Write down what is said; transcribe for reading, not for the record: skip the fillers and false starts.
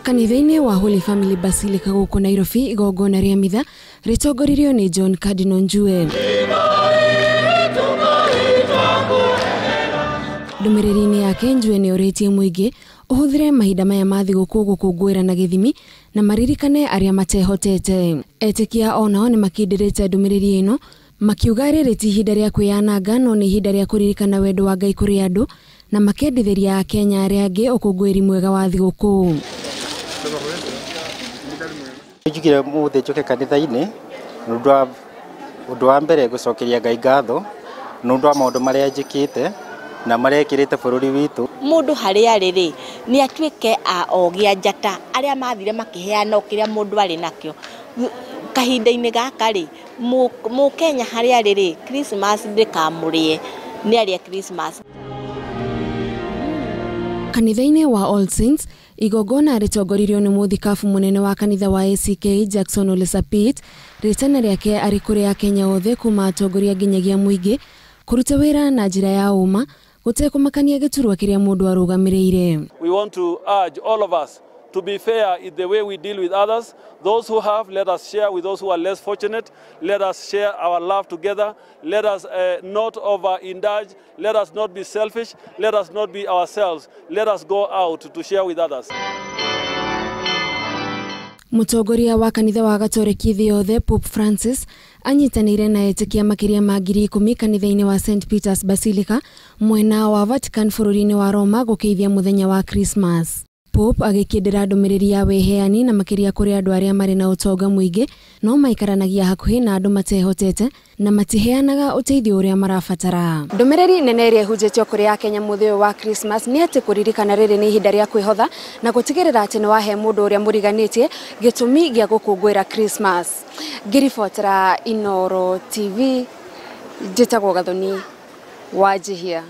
Kanitha-inĩ wa Holy Family Basilica gũkũ Nairobi, igongona rĩa mitha rĩtongoririo nĩ John Cardinal Njue. Ndũmĩrĩri-inĩ yake, Njue nĩ orĩtie mũingĩ ũhũthĩre mahinda maya ma thigũkũ gũkũngũĩra na gĩthimi na maririkane arĩa matehotete. Etĩkia onao nĩ makindĩrĩte ndũmĩrĩri ĩno, makiuga rĩrĩ ti ihinda rĩa kwĩyananga no nĩ ihinda rĩa kũririkana wendo wa Ngai kũrĩ andũ, na makendithĩria Akenya arĩa angĩ ũkũngũĩri mwega wa thigũkũ. Njugire mũthĩ njoke kanitha-inĩ ũndũ wa mbere gũcokeria Ngai ngatho nĩ ũndũ wa maũndũ marĩa njĩkĩte na marĩa ekĩrĩte bũrũri witũ. Mũndũ harĩa arĩ rĩ, nĩ atuĩke a ogĩa njata arĩa mathire makĩheana kĩrĩa mũndũ arĩ nakĩo. Kahinda-inĩ gaka rĩ, Mũkenya harĩa arĩ rĩ, Christmas ndĩkamũrĩe, nĩ arĩe Christmas. Kanitha-inĩ wa All Saints, igongona rĩtongoririo nĩ mũthikabu mũnene wa kanitha wa ACK Jackson Ole Sapit, rĩtana rĩake arĩ kũrĩ Akenya othe kuma atongoria nginyagia mũingĩ kũruta wĩra na njĩra ya ũma gũtekũmakania gĩturwa kĩrĩa mũndũ arũgamĩrĩire. We want to urge all of us to be fair in the way we deal with others. Those who have, let us share with those who are less fortunate. Let us share our love together. Let us not overindulge. Let us not be selfish. Let us not be ourselves. Let us go out to share with others. Mũtongoria wa kanitha wa Gatoreki thĩ yothe Pope Francis anyitanĩire na etĩkia makĩria ma 10,000 kanitha-inĩ wa St Peter's Basilica mwena wa Vatican bũrũri-inĩ wa Roma gũkĩithia mũthenya wa Christmas. Pope agĩkĩndĩra ndũmĩrĩri ya wĩheani na makĩria kũrĩ andũ arĩa marĩ na ũtonga mũingĩ no maikaranagia hakuhĩ na andũ matehotete na matiheanaga ũteithio ũrĩa marabatara. Ndũmĩrĩri nene ĩrĩa ĩhunjĩtio kũrĩ Akenya mũthĩ ũyũ wa Christmas nĩ atĩ kũririkana rĩrĩ nĩ ihinda rĩa kwĩhotha na gũtigĩrĩra atĩ nĩ wahe mũndũ ũrĩa mũriganĩtie gĩtũmi gĩa gũkũngũĩra Christmas. Ngĩribotera Inooro TV, njĩtagwo Gathoni Wanjihia.